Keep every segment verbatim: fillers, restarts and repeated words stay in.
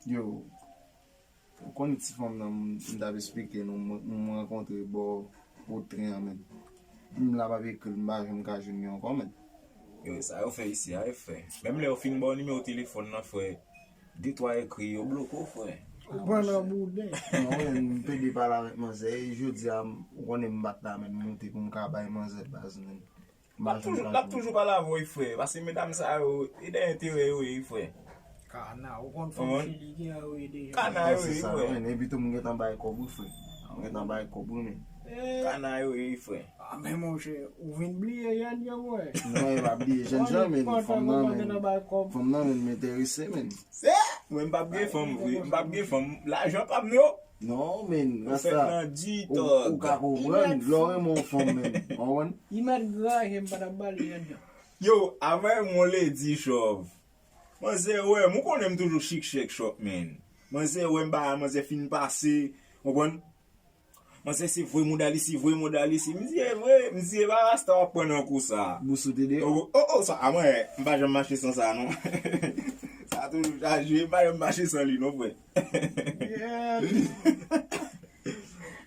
Yo, ou konn ti fanm nan m, m t ap esplike nou, m, m rankontre bò Wotren an, men. M la p ap ekri l, m pa janm ka jwenn li ankò, men. Yo, sa yo fè isi a, e frè. Menm lè yo fin ba w nimewo telefòn nan, frè, de twa ekri, yo bloke w, frè. Ou pran nan bouden. Non, men, m pede pale avèk manzè, e jodi a, m, ou konnen m bat la, men, m monte pou m ka bay manzè baz, men. M pa janm ka jwenn. L ap toujou pale avè w, wi, frè. Paske medam sa yo, e dèyè enterè yo ye, wi, frè. Kana, ou konn fanm Chili gen yo ye deja. Kana yo ye, wi, frè. Men, epi tou, m gentan bay kòb, wi, frè. M gentan bay kòb, wi, men. Kana yo ye, wi, frè. A, men monchè, ou vin bliye yèn yo, wè. Non, e pa bliye jènjan, men, fanm nan, men. Fanm nan, men, m enterese, men. Mwen, m p ap gen fanm, vre. M p ap gen fanm. Lajan pa m, yo. Non, men, ou fèt nan di tòg. Ou ka konprann, lè w renmen yon fanm, men. Ou konprann? Li mèt graje, m pa t ap ba l yèn nan. Yo, avè yon ledi chòv. Manzè wè m, ou konnen m toujou chik chèk chòp, men. Manzè wè m ba manzè fin pase, ou konprann? Manzè se vre modal isi, vre modal isi. M di, e vre, m di, e pa rasta w ap pran nan kou sa. Bous ou te deyò? O, o, o, sa, a mwen, m pa janm mache san sa, non. Sa toujou chaje, m pa janm mache san li, non, frè.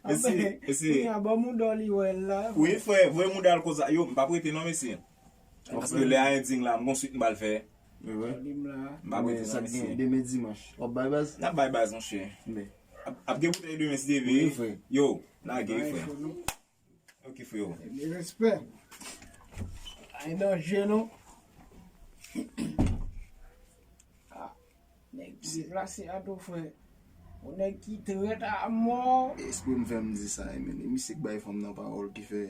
Mesye, mesye. Kounye a, ban mouda w li wè l la. Wi, frè, vre mouda l konsa. Yo, m p ap rete non, mesye. Paske lè a ending la, m gon swit m pral fè. M p ap rete non, mesye. Demen dimanch. W ap bay baz? N ap bay baz, monchè. Ap, ap gen boutèy demen, si Dye vle. Wi, frè. Yo, lage, frè. Ok, frè. Respè. Ay danje, non. Ah, nèg deplase a tou, frè. Yon nèg ki trèt a mò. Espre m fè m di sa, e, men. E misye k bay fanm nan pawòl ki fè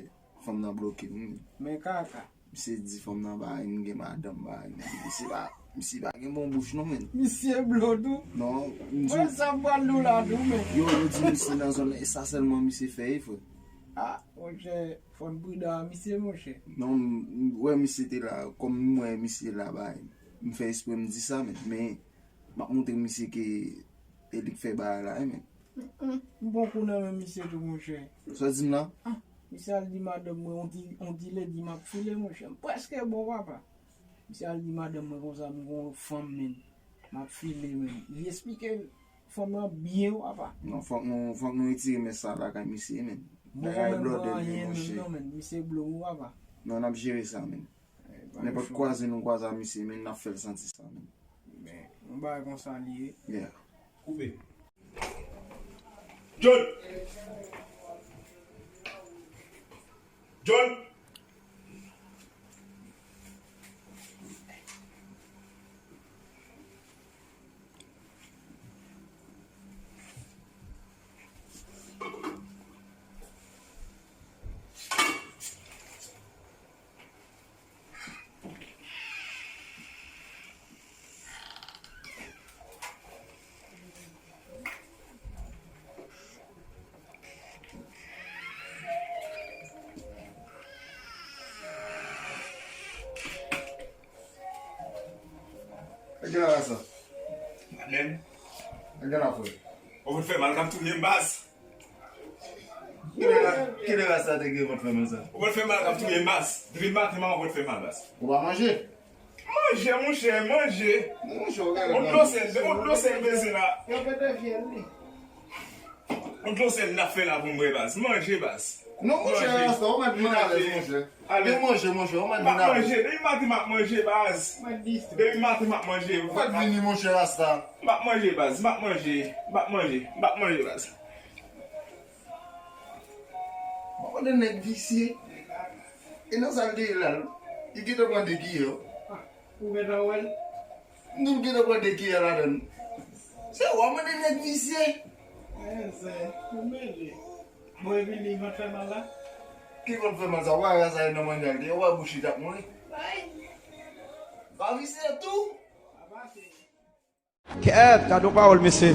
fanm nan bloke m, wi. Men kaka. Misye di fanm nan bay, m gen madanm bay, men. Misye pa, misye pa gen bon bouch, non, men. Misye blo tou. Non, m di. Mwen sa m pral nou la tou, men. Yo, yo di misye nan zòn, e sa sèlman misye fè, e, frè. Ah, monchè, fò n pridan a misye, monchè. Non, m, m wè misye te la, kòm m wè misye la bay, m fè espre m di sa, men, men m ap montre misye ke e li k fè bagay la, wi, men. Mm, mm. M pran kou nan men misye tou, monchè. Sa w di m la? Ah, misye al di madanm mwen, on di, on di lendi m ap file, monchè. M prèske bon, papa. Misye al di madanm mwen konsa, m gon fanm, men. M ap file, men. Li esplike fanm nan byen, papa. Non, fòk nou, fòk nou retire mès sa lakay misye, men. Bagay blòdè l ye, monchè. Non, men, misye blo m, papa. Non, n ap jere sa, men. Nenpòt kwaze nou kwaze a misye, men n ap fè l santi sa, men. Men, yon bagay konsa li ye. Yeah. Koupe. John! John! Sa gen la sa? Amen. Sa gen la, frè? Ou konn fè mal k ap touye m, baz. Kilè, kilè rasta te gen kont fè mal sa? Ou konn fè mal k ap touye m, baz. Depi maten, maman konn fè mal, baz. Ou pa manje? Manje, monchè, manje. Monchè, ou gade. On dlo sèl, on dlo sèl bezwen la. Yo pete fyèl li. On dlo sèl n ap fè la pou mwen, baz. Manje, baz. Non, monchè, rasta, ou mèt vin alèz, monchè. Ale. Vin manje, monchè, ou mèt vin alèz. M ap manje, depi maten m ap manje, baz. Depi maten m ap manje. Ou mèt vini, monchè, rasta. M ap manje, baz, m ap manje. M ap manje, m ap manje, baz. Mwen konnen nèg visye. E nan sa l te ye la, li gentan pran de kiyè. Ah, ou gentan wè l? M di l gentan pran de kiyè ladan l. Se ou a mande nèg visye. Enzen, ou mele. Bon, epi li kont fè mal la? Ki kont fè mal sa? Ou pa wè sa e nan manje a l te ye? Ou wè bouch li t ap mouri? Ay! Pa visye tou! Pa pase. Kèt, gade yon pawòl, mesye.